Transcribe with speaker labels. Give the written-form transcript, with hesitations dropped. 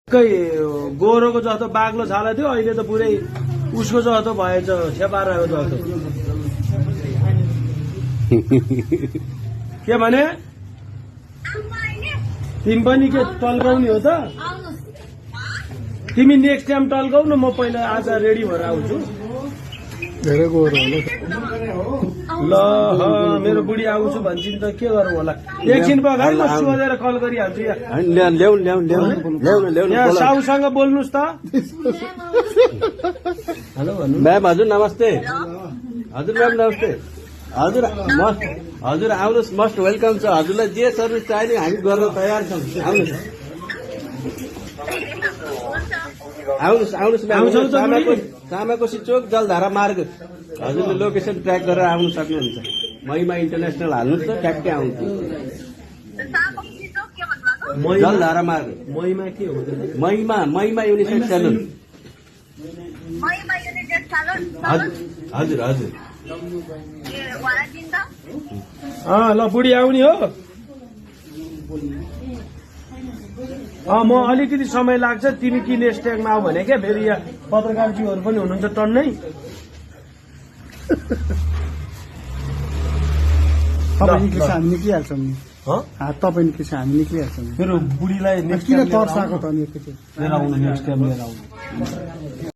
Speaker 1: गोरोको जस्तो बाग्लो छाला थियो, अहिले त पुरै उसको जस्तो भएछ, छेपाराको जस्तो। के भने तिमी पनि के टल्काउने हो त? तिमी नेक्स्ट टाइम टल्काउ न, म पहिला आज रेडी भएर आउँछु।
Speaker 2: धेरै गोरो
Speaker 1: ल मेरो बुढी आउँछु भन्छन् त के गरौँ होला। एकछिन बगाएर म सोधेर कल गरिहाल्छु। यहाँ साउसँग बोल्नुहोस् त। हेलो भन्नु।
Speaker 3: म्याम हजुर नमस्ते। हजुर म्याम नमस्ते। हजुर हजुर आउनुहोस्, मस्ट वेलकम छ। हजुरलाई जे सर्भिस चाहिने हामी गर्न तयार छौँ। आउनुहोस् आउनुहोस् आउनुहोस् म्याम। सामाकोशी चोक जलधारा मार्ग। हजुरले लोकेसन ट्र्याक गरेर आउनु सक्नुहुन्छ। महिमा इन्टरनेसनल हाल्नुहोस् त ट्याक्कै आउँछ। जलधारा मार्ग।
Speaker 1: महिमा के हो?
Speaker 3: महिमा युनिसेक्स सेलुन। हजुर हजुर।
Speaker 1: ल बुढी आउने हो। म अलिकति समय लाग्छ, तिमी कि नेक्स्ट टाइममा आऊ भने क्या। फेरि यहाँ पत्रकारजीहरू पनि हुनुहुन्छ टन्नै।
Speaker 2: तपाईँ निक्लिन्छ हामी निक्लिहाल्छौँ नि। तपाईँ निक्लिन्छ हामी निक्लिहाल्छौँ।
Speaker 1: मेरो बुढीलाई नेक्स्ट
Speaker 2: किन तर्साएको त नि एकैचोटि
Speaker 1: लिएर आउनु, नेक्स्ट टाइम लिएर आउनु।